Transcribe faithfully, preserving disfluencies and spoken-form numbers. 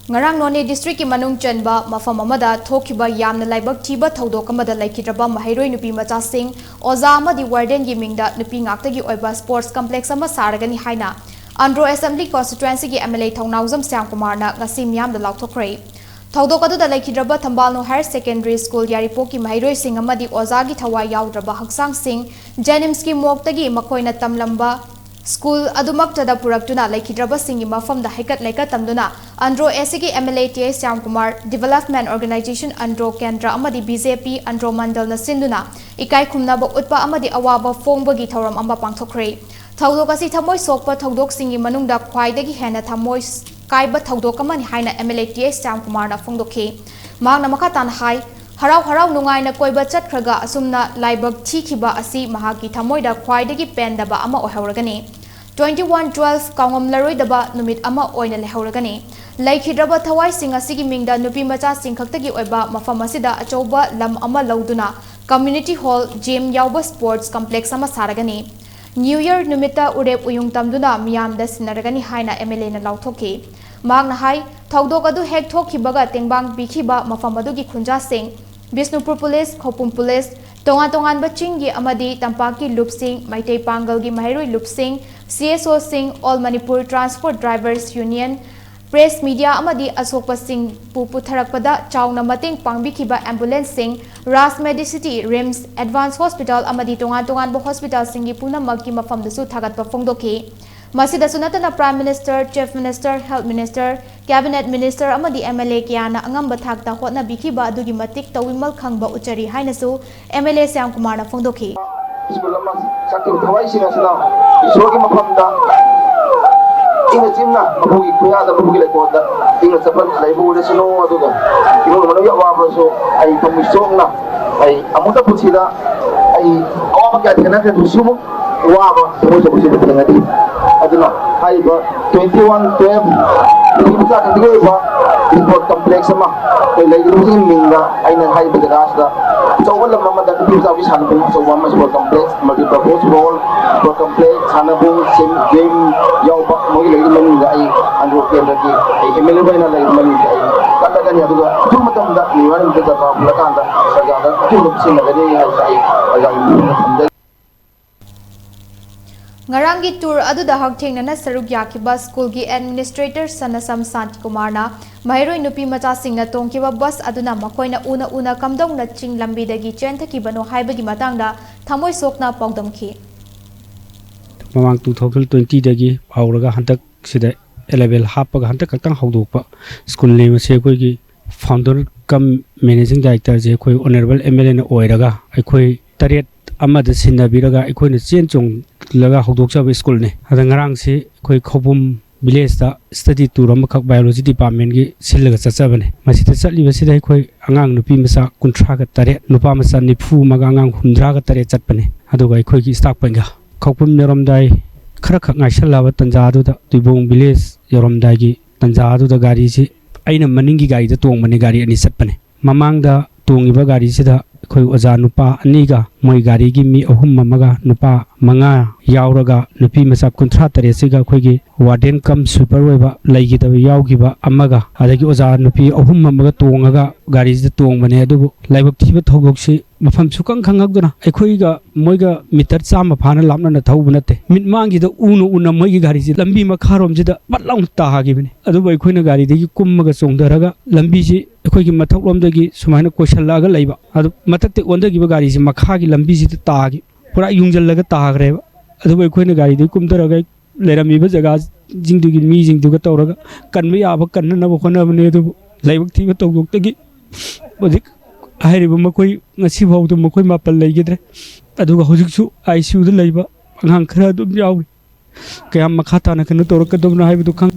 ꯉꯔꯥꯡ ꯅꯣꯅꯦ ꯗꯤꯁꯇ꯭ꯔꯤꯛꯀꯤ ꯃꯅꯨꯡ ꯆꯟꯕ ꯃꯐꯝ ꯑꯃꯗ ꯊꯣꯛꯈꯤꯕ ꯌꯥꯝꯅ ꯂꯥꯏꯕꯛ ꯊꯤꯕ ꯊꯧꯗꯣꯛ ꯑꯃꯗ ꯂꯩꯈꯤꯗ꯭ꯔꯕ ꯃꯍꯩꯔꯣꯏ ꯅꯨꯄꯤ ꯃꯆꯥꯁꯤꯡ, ꯑꯣꯖꯥ ꯑꯃꯗꯤ ꯋꯥꯔꯗꯦꯟꯒꯤ ꯃꯤꯡꯗ ꯅꯨꯄꯤ ꯉꯥꯛꯇꯒꯤ ꯑꯣꯏꯕ ꯁ꯭ꯄꯣꯔꯠꯁ ꯀꯝꯄ꯭ꯂꯦꯛꯁ ꯑꯃ ꯁꯥꯔꯒꯅꯤ ꯍꯥꯏꯅ ꯑꯟꯗ꯭ꯔꯣ ꯑꯦꯁꯦꯝꯕ꯭ꯂꯤ ꯀꯣꯟꯁꯇꯤꯇ꯭ꯋꯦꯟꯁꯤꯒꯤ ꯑꯦꯝ ꯑꯦꯜ ꯑꯦ ꯊꯧꯅꯥꯎꯖꯝ ꯁ꯭ꯌꯥꯝꯀꯨꯃꯥꯔꯅ ꯉꯁꯤ ꯃꯤꯌꯥꯝꯗ ꯂꯥꯎꯊꯣꯛꯈ꯭ꯔꯦ꯫ ꯊꯧꯗꯣꯛ ꯑꯗꯨꯗ ꯂꯩꯈꯤꯗ꯭ꯔꯕ Thambalnu higher secondary school ꯌꯥꯏꯔꯤꯄꯣꯛꯀꯤ ꯃꯍꯩꯔꯣꯏꯁꯤꯡ ꯑꯃꯗꯤ ꯑꯣꯖꯥꯒꯤ ꯊꯋꯥꯏ ꯌꯥꯎꯗ꯭ꯔꯕ ꯍꯛꯆꯥꯡꯁꯤꯡ ꯖꯦꯅꯤꯝꯁꯀꯤ ꯃꯣꯔꯒꯇꯒꯤ ꯃꯈꯣꯏꯅ ꯇꯝꯂꯝꯕ ꯁ꯭ꯀꯨꯜ ꯑꯗꯨꯃꯛꯇꯗ ꯄꯨꯔꯛꯇꯨꯅ ꯂꯩꯈꯤꯗ꯭ꯔꯕꯁꯤꯡꯒꯤ ꯃꯐꯝꯗ ꯍꯩꯀꯠ ꯂꯩꯀꯠ ꯇꯝꯗꯨꯅ ꯑꯟꯗ꯭ꯔꯣ ꯑꯦꯁ ꯁꯤꯒꯤ M L A T H Shyamkumar, development organisation Andro ꯀꯦꯟꯗ꯭ꯔ ꯑꯃꯗꯤ ꯕꯤ ꯖꯦ ꯄꯤ ꯑꯟꯗ꯭ꯔꯣ ꯃꯟꯗꯜꯅ ꯁꯤꯟꯗꯨꯅ ꯏꯀꯥꯏ ꯈꯨꯝꯅꯕ ꯎꯠꯄ ꯑꯃꯗꯤ ꯑꯋꯥꯕ ꯐꯣꯡꯕꯒꯤ ꯊꯧꯔꯝ ꯑꯃ ꯄꯥꯡꯊꯣꯛꯈ꯭ꯔꯦ꯫ ꯊꯧꯗꯣꯛ ꯑꯁꯤ ꯊꯃꯣꯏ ꯁꯣꯛꯄ ꯊꯧꯗꯣꯛꯁꯤꯡꯒꯤ ꯃꯅꯨꯡꯗ ꯈ꯭ꯋꯥꯏꯗꯒꯤ ꯍꯦꯟꯅ ꯊꯃꯣꯏ ꯀꯥꯏꯕ ꯊꯧꯗꯣꯛ ꯑꯃꯅꯤ ꯍꯥꯏꯅ M L A T H ꯁ꯭ꯌꯥꯝꯀꯨꯃꯥꯔꯅ ꯐꯣꯡꯗꯣꯛꯈꯤ꯫ ꯃꯍꯥꯛꯅ ꯃꯈꯥ ꯇꯥꯅ ꯍꯥꯏ, ꯍꯔꯥꯎ ꯍꯔꯥꯎ ꯅꯨꯡꯉꯥꯏꯅ ꯀꯣꯏꯕ ꯆꯠꯈ꯭ꯔꯒ ꯑꯁꯨꯝꯅ ꯂꯥꯏꯕꯛ ꯊꯤꯈꯤꯕ ꯑꯁꯤ ꯃꯍꯥꯛꯀꯤ ꯊꯃꯣꯏꯗ ꯈ꯭ꯋꯥꯏꯗꯒꯤ ꯄꯦꯟꯗꯕ ꯑꯃ ꯑꯣꯏꯍꯧꯔꯒꯅꯤ꯫ Twenty one twelve ꯀꯥꯎꯉꯝꯂꯔꯣꯏꯗꯕ ꯅꯨꯃꯤꯠ ꯑꯃ ꯑꯣꯏꯅ ꯂꯩꯍꯧꯔꯒꯅꯤ꯫ ꯂꯩꯈꯤꯗ꯭ꯔꯕ ꯊꯋꯥꯏꯁꯤꯡ ꯑꯁꯤꯒꯤ ꯃꯤꯡꯗ ꯅꯨꯄꯤ ꯃꯆꯥꯁꯤꯡ ꯈꯛꯇꯒꯤ ꯑꯣꯏꯕ ꯃꯐꯝ ꯑꯁꯤꯗ ꯑꯆꯧꯕ ꯂꯝ ꯑꯃ ꯂꯧꯗꯨꯅ ꯀꯝꯃ꯭ꯌꯨꯅꯤꯇꯤ ꯍꯣꯜ, ꯖꯤꯝ ꯌꯥꯎꯕ ꯁ꯭ꯄꯣꯔꯠꯁ ꯀꯝꯄ꯭ꯂꯦꯛꯁ ꯑꯃ ꯁꯥꯔꯒꯅꯤ꯫ ꯅ꯭ꯌꯨ ꯌꯔ ꯅꯨꯃꯤꯠꯇ ꯎꯔꯦꯞ ꯎꯌꯨꯡ ꯇꯝꯗꯨꯅ ꯃꯤꯌꯥꯝꯗ ꯁꯤꯟꯅꯔꯒꯅꯤ ꯍꯥꯏꯅ ꯑꯦꯝ ꯑꯦꯜ ꯑꯦꯅ ꯂꯥꯎꯊꯣꯛꯈꯤ꯫ ꯃꯍꯥꯛꯅ ꯍꯥꯏ, ꯊꯧꯗꯣꯛ ꯑꯗꯨ ꯍꯦꯛ ꯊꯣꯛꯈꯤꯕꯒ ꯇꯦꯡꯕꯥꯡ ꯄꯤꯈꯤꯕ ꯃꯐꯝ ꯑꯗꯨꯒꯤ ꯈꯨꯟꯖꯥꯁꯤꯡ, ꯕꯤꯁꯅꯨꯄꯨꯔ ꯄꯨꯂꯤꯁ, ꯈꯧꯄꯨꯝ ꯄꯨꯂꯤꯁ, ꯇꯣꯉꯥꯟ ꯇꯣꯉꯥꯟꯕ ꯆꯤꯡꯒꯤ ꯑꯃꯗꯤ ꯇꯝꯄꯥꯛꯀꯤ ꯂꯨꯞꯁꯤꯡ, ꯃꯩꯇꯩ ꯄꯥꯡꯒꯜꯒꯤ ꯃꯍꯩꯔꯣꯏ ꯂꯨꯞꯁꯤꯡ, ꯁꯤ ꯑꯦꯁ ꯑꯣꯁꯤꯡ, all Manipur transport drivers union, press media ꯑꯃꯗꯤ ꯑꯁꯣꯛꯄꯁꯤꯡꯕꯨ ꯄꯨꯊꯔꯛꯄꯗ ꯆꯥꯎꯅ ꯃꯇꯦꯡ ꯄꯥꯡꯕꯤꯈꯤꯕ ꯑꯦꯝꯕꯨꯂꯦꯟꯁꯁꯤꯡ, Raj Medicity, RIMS, advance hospital ꯑꯃꯗꯤ ꯇꯣꯉꯥꯟ ꯇꯣꯉꯥꯟꯕ ꯍꯣꯁꯄꯤꯇꯥꯜꯁꯤꯡꯒꯤ ꯄꯨꯝꯅꯃꯛꯀꯤ ꯃꯐꯝꯗꯁꯨ ꯊꯥꯒꯠꯄ ꯐꯣꯡꯗꯣꯛꯈꯤ꯫ ꯃꯁꯤꯗꯁꯨ ꯅꯠꯇꯅ Prime Minister, Chief Minister, Health Minister, Cabinet Minister ꯑꯃꯗꯤ ꯑꯦꯝ ꯑꯦꯜ ꯑꯦ ꯀꯌꯥꯅ ꯑꯉꯝꯕ ꯊꯥꯛꯇ ꯍꯣꯠꯅꯕꯤꯈꯤꯕ ꯑꯗꯨꯒꯤ ꯃꯇꯤꯛ ꯇꯧꯏꯃꯜ ꯈꯪꯕ ꯎꯠꯆꯔꯤ ꯍꯥꯏꯅꯁꯨ ꯑꯦꯝ ꯑꯦꯜ ꯑꯦ ꯁ꯭ꯌꯥꯝꯀꯨꯃꯥꯔꯅ ꯐꯣꯡꯗꯣꯛꯈꯤ꯫ ꯁ꯭ꯀꯨꯜ ꯑꯃ ꯆꯠꯈꯤꯕ ꯊꯋꯥꯏꯁꯤꯡ ꯑꯁꯤꯅ ꯏꯁꯣꯔꯒꯤ ꯃꯐꯝꯗ ꯏꯪꯅ ꯆꯤꯝꯅ ꯃꯄꯨꯒꯤ ꯈꯨꯌꯥꯗ, ꯃꯄꯨꯒꯤ ꯂꯩꯀꯣꯜꯗ ꯏꯪꯅ ꯆꯝꯅ ꯂꯩꯕ ꯑꯣꯏꯔꯁꯅꯨ꯫ ꯑꯗꯨꯒ ꯏꯃꯨꯡ ꯃꯅꯨꯡꯒꯤ ꯑꯋꯥꯕꯁꯨ ꯑꯩ ꯊꯃꯣꯏ ꯁꯣꯛꯅ ꯑꯩ ꯑꯃꯨꯛꯇ ꯄꯨꯟꯁꯤꯗ ꯑꯩ ꯑꯋꯥꯕ ꯀꯌꯥ ꯊꯦꯡꯅꯈ꯭ꯔꯦ, ꯑꯗꯨꯕꯨ ꯁꯤꯃꯨꯛ ꯋꯥꯕ ꯊꯃꯣꯏ ꯁꯣꯛꯄ ꯁꯤꯃꯨꯛ ꯊꯦꯡꯅꯗ꯭ꯔꯤ꯫ ꯑꯗꯨꯅ ꯍꯥꯏꯔꯤꯕ twenty one twelve ꯅꯨꯄꯤ ꯃꯆꯥ ꯈꯛꯇꯒꯤ ꯑꯣꯏꯕ ꯁ꯭ꯄꯣꯔꯠ ꯀꯝꯄ꯭ꯂꯦꯛꯁ ꯑꯃ ꯑꯩꯈꯣꯏ ꯂꯩꯔꯤꯕꯁꯤꯒꯤ ꯃꯤꯡꯗ ꯑꯩꯅ ꯍꯥꯏꯔꯤꯕ ꯖꯒꯥꯁꯤꯗ ꯑꯆꯧꯕ ꯂꯝ ꯑꯃꯗ ꯅꯨꯄꯤ ꯃꯆꯥꯒꯤ ꯁꯥꯟꯅꯕꯨꯡ ꯑꯆꯧꯕ ꯑꯃ, sport complex, multipurpose hall, sport complex, ꯁꯥꯟꯅꯕꯨꯡ, ꯁꯤꯝ, ꯖꯤꯝ ꯌꯥꯎꯕ ꯃꯣꯏꯒꯤ ꯂꯩꯔꯤꯕ ꯃꯅꯨꯡꯗ ꯑꯩ ꯑꯟꯗ꯭ꯔꯣ ꯀꯦꯟꯗ꯭ꯔꯒꯤ ꯑꯩ ꯑꯦꯝ ꯑꯦꯜ ꯑꯦ ꯑꯣꯏꯅ ꯂꯩꯔꯤꯕ ꯃꯅꯨꯡꯗ ꯑꯩ ꯀꯠꯂꯒꯅꯤ꯫ ꯑꯗꯨꯒ ꯑꯊꯨꯕ ꯃꯇꯝꯗ ꯅꯤꯔꯃꯥꯟ ꯅꯨꯃꯤꯠꯇ ꯖꯇ꯭ꯔꯥ ꯍꯧꯔꯀꯥꯟꯗ ꯄ꯭ꯔꯖꯥꯗ ꯑꯊꯨꯕ ꯁꯤꯖꯤꯟꯅꯒꯅꯤ ꯍꯥꯏꯕꯁꯦ ꯑꯩ ꯄ꯭ꯔꯖꯥꯒꯤ ꯃꯤꯐꯝꯗ ꯊꯝꯖꯒꯦ꯫ ꯉꯔꯥꯡꯒꯤ ꯇꯨꯔ ꯑꯗꯨꯗ ꯍꯛꯊꯦꯡꯅꯅ ꯁꯔꯨꯛ ꯌꯥꯈꯤꯕ ꯁ꯭ꯀꯨꯜꯒꯤ ꯑꯦꯗꯃꯤꯅꯤꯁꯇ꯭ꯔꯦꯇꯔ ꯁꯅꯁꯝ ꯁꯥꯟꯇꯤꯀꯨꯃꯥꯔꯅ ꯃꯍꯩꯔꯣꯏ ꯅꯨꯄꯤ ꯃꯆꯥꯁꯤꯡꯅ ꯇꯣꯡꯈꯤꯕ ꯕꯁ ꯑꯗꯨꯅ ꯃꯈꯣꯏꯅ ꯎꯅ ꯎꯅ ꯀꯝꯗꯧꯅ ꯆꯤꯡ ꯂꯝꯕꯤꯗꯒꯤ ꯆꯦꯟꯊꯈꯤꯕꯅꯣ ꯍꯥꯏꯕꯒꯤ ꯃꯇꯥꯡꯗ ꯊꯃꯣꯏ ꯁꯣꯛꯅ ꯄꯥꯎꯗꯝꯈꯤ꯫ ꯃꯃꯥꯡ ꯇꯨ ꯊꯥꯎꯖꯟ ꯇ꯭ꯋꯦꯟꯇꯤꯗꯒꯤ ꯍꯧꯔꯒ ꯍꯟꯗꯛꯁꯤꯗ ꯑꯦꯂꯦꯕꯦꯜ ꯍꯥꯞꯄꯒ ꯍꯟꯗꯛ ꯈꯛꯇꯪ ꯍꯧꯗꯣꯛꯄ ꯁ꯭ꯀꯨꯜꯅꯤ꯫ ꯃꯁꯤ ꯑꯩꯈꯣꯏꯒꯤ ꯐꯥꯎꯟꯗꯔ ꯀꯝ ꯃꯦꯅꯦꯖꯤꯡ ꯗꯥꯏꯔꯦꯛꯇꯔꯁꯦ ꯑꯩꯈꯣꯏ ꯑꯣꯅꯔꯦꯕꯜ ꯑꯦꯝ ꯑꯦꯜ ꯑꯦꯅ ꯑꯣꯏꯔꯒ ꯑꯩꯈꯣꯏ ꯇꯔꯦꯠ ꯑꯃꯗ ꯁꯤꯟꯅꯕꯤꯔꯒ ꯑꯩꯈꯣꯏꯅ ꯆꯦꯟ ꯆꯣꯡꯂꯒ ꯍꯧꯗꯣꯛꯆꯕ ꯁ꯭ꯀꯨꯜꯅꯤ꯫ ꯑꯗ ꯉꯔꯥꯡꯁꯤ ꯑꯩꯈꯣꯏ ꯈꯧꯕꯨꯝ ꯚꯤꯂꯦꯖꯇ ꯁ꯭ꯇꯗꯤ ꯇꯨꯔ ꯑꯃꯈꯛ ꯕꯥꯏꯑꯣꯂꯣꯖꯤ ꯗꯤꯄꯥꯔꯠꯃꯦꯟꯒꯤ ꯁꯤꯜꯂꯒ ꯆꯠꯆꯕꯅꯤ꯫ ꯃꯁꯤꯗ ꯆꯠꯂꯤꯕꯁꯤꯗ ꯑꯩꯈꯣꯏ ꯑꯉꯥꯡ ꯅꯨꯄꯤ ꯃꯆꯥ ꯀꯨꯟꯊ꯭ꯔꯥꯒ ꯇꯔꯦꯠ, ꯅꯨꯄꯥ ꯃꯆꯥ ꯅꯤꯐꯨ ꯑꯃꯒ ꯑꯉꯥꯡ ꯍꯨꯝꯗ꯭ꯔꯥꯒ ꯇꯔꯦꯠ ꯆꯠꯄꯅꯤ꯫ ꯑꯗꯨꯒ ꯑꯩꯈꯣꯏꯒꯤ ꯁ꯭ꯇꯥꯐ ꯄꯩꯒ ꯈꯧꯄꯨꯝ ꯌꯧꯔꯝꯗꯥꯏ ꯈꯔꯈꯛ ꯉꯥꯏꯁꯜꯂꯛꯑꯕ ꯇꯟꯖꯥꯗꯨꯗ, ꯇꯨꯏꯕꯣꯡ ꯚꯤꯂꯦꯖ ꯌꯧꯔꯝꯗꯥꯏꯒꯤ ꯇꯟꯖꯥꯗꯨꯗ ꯒꯥꯔꯤꯁꯤ ꯑꯩꯅ ꯃꯅꯤꯡꯒꯤ ꯒꯥꯔꯤꯗ ꯇꯣꯡꯕꯅꯤ, ꯒꯥꯔꯤ ꯑꯅꯤ ꯆꯠꯄꯅꯤ꯫ ꯃꯃꯥꯡꯗ ꯇꯣꯡꯉꯤꯕ ꯒꯥꯔꯤꯁꯤꯗ ꯑꯩꯈꯣꯏ ꯑꯣꯖꯥ ꯅꯨꯄꯥ ꯑꯅꯤꯒ ꯃꯣꯏ ꯒꯥꯔꯤꯒꯤ ꯃꯤ ꯑꯍꯨꯝ ꯑꯃꯒ ꯅꯨꯄꯥ ꯃꯉꯥ ꯌꯥꯎꯔꯒ ꯅꯨꯄꯤ ꯃꯆꯥ ꯀꯨꯟꯊ꯭ꯔꯥ ꯇꯔꯦꯠꯁꯤꯒ ꯑꯩꯈꯣꯏꯒꯤ ꯋꯥꯔꯗꯦꯟ ꯀꯝ ꯁ꯭ꯋꯤꯄꯔ ꯑꯣꯏꯕ ꯂꯩꯈꯤꯗꯕ ꯌꯥꯎꯈꯤꯕ ꯑꯃꯒ ꯑꯗꯒꯤ ꯑꯣꯖꯥ ꯅꯨꯄꯤ ꯑꯍꯨꯝ ꯑꯃꯒ ꯇꯣꯡꯉꯒ ꯒꯥꯔꯤꯁꯤꯗ ꯇꯣꯡꯕꯅꯦ꯫ ꯑꯗꯨꯕꯨ ꯂꯥꯏꯕꯛ ꯊꯤꯕ ꯊꯧꯗꯣꯛꯁꯤ ꯃꯐꯝ ꯁꯨꯈꯪ ꯈꯪꯉꯛꯇꯅ ꯑꯩꯈꯣꯏꯒ ꯃꯣꯏꯒ ꯃꯤꯇꯔ ꯆꯥꯝꯃ ꯐꯥꯅ ꯂꯥꯞꯅꯅ ꯊꯧꯕ ꯅꯠꯇꯦ꯫ ꯃꯤꯠꯃꯥꯡꯁꯤꯗ ꯎꯅ ꯎꯅ ꯃꯣꯏꯒꯤ ꯒꯥꯔꯤꯁꯤ ꯂꯝꯕꯤ ꯃꯈꯥꯔꯣꯝꯁꯤꯗ ꯄꯠ ꯂꯥꯎꯅ ꯇꯥꯈꯤꯕꯅꯤ꯫ ꯑꯗꯨꯕꯨ ꯑꯩꯈꯣꯏꯅ ꯒꯥꯔꯤꯗꯒꯤ ꯀꯨꯝꯃꯒ ꯆꯣꯡꯊꯔꯒ ꯂꯝꯕꯤꯁꯤ ꯑꯩꯈꯣꯏꯒꯤ ꯃꯊꯛꯂꯣꯝꯗꯒꯤ ꯁꯨꯃꯥꯏꯅ ꯀꯣꯏꯁꯜꯂꯛꯑꯒ ꯂꯩꯕ꯫ ꯑꯗꯨ ꯃꯊꯛꯇ ꯑꯣꯟꯊꯈꯤꯕ ꯒꯥꯔꯤꯁꯤ ꯃꯈꯥꯒꯤ ꯂꯝꯕꯤꯁꯤꯗ ꯇꯥꯈꯤ, ꯄꯨꯔꯥ ꯌꯨꯡꯁꯤꯜꯂꯒ ꯇꯥꯈ꯭ꯔꯦꯕ꯫ ꯑꯗꯨꯕꯨ ꯑꯩꯈꯣꯏꯅ ꯒꯥꯔꯤꯗꯒꯤ ꯀꯨꯝꯊꯔꯒ ꯂꯩꯔꯝꯃꯤꯕ ꯖꯒꯥꯁꯤꯡꯗꯨꯒꯤ ꯃꯤꯁꯤꯡꯗꯨꯒ ꯇꯧꯔꯒ ꯀꯟꯕ ꯌꯥꯕ ꯀꯟꯅꯅꯕ ꯍꯣꯠꯅꯕꯅꯤ꯫ ꯑꯗꯨꯕꯨ ꯂꯥꯏꯕꯛ ꯊꯤꯕ ꯊꯧꯗꯣꯛꯇꯒꯤ ꯍꯧꯖꯤꯛ ꯍꯥꯏꯔꯤꯕ ꯃꯈꯣꯏ ꯉꯁꯤ ꯐꯥꯎꯗ ꯃꯈꯣꯏ ꯃꯥꯄꯜ ꯂꯩꯈꯤꯗ꯭ꯔꯦ꯫ ꯑꯗꯨꯒ ꯍꯧꯖꯤꯛꯁꯨ ꯑꯥꯏ ꯁꯤ ꯌꯨꯗ ꯂꯩꯕ ꯑꯉꯥꯡ ꯈꯔ ꯑꯗꯨꯝ ꯌꯥꯎꯔꯤ꯫ ꯀꯌꯥꯝ ꯃꯈꯥ ꯇꯥꯅ ꯀꯩꯅꯣ ꯇꯧꯔꯛꯀꯗꯕꯅꯣ ꯍꯥꯏꯕꯗꯨ ꯈꯪ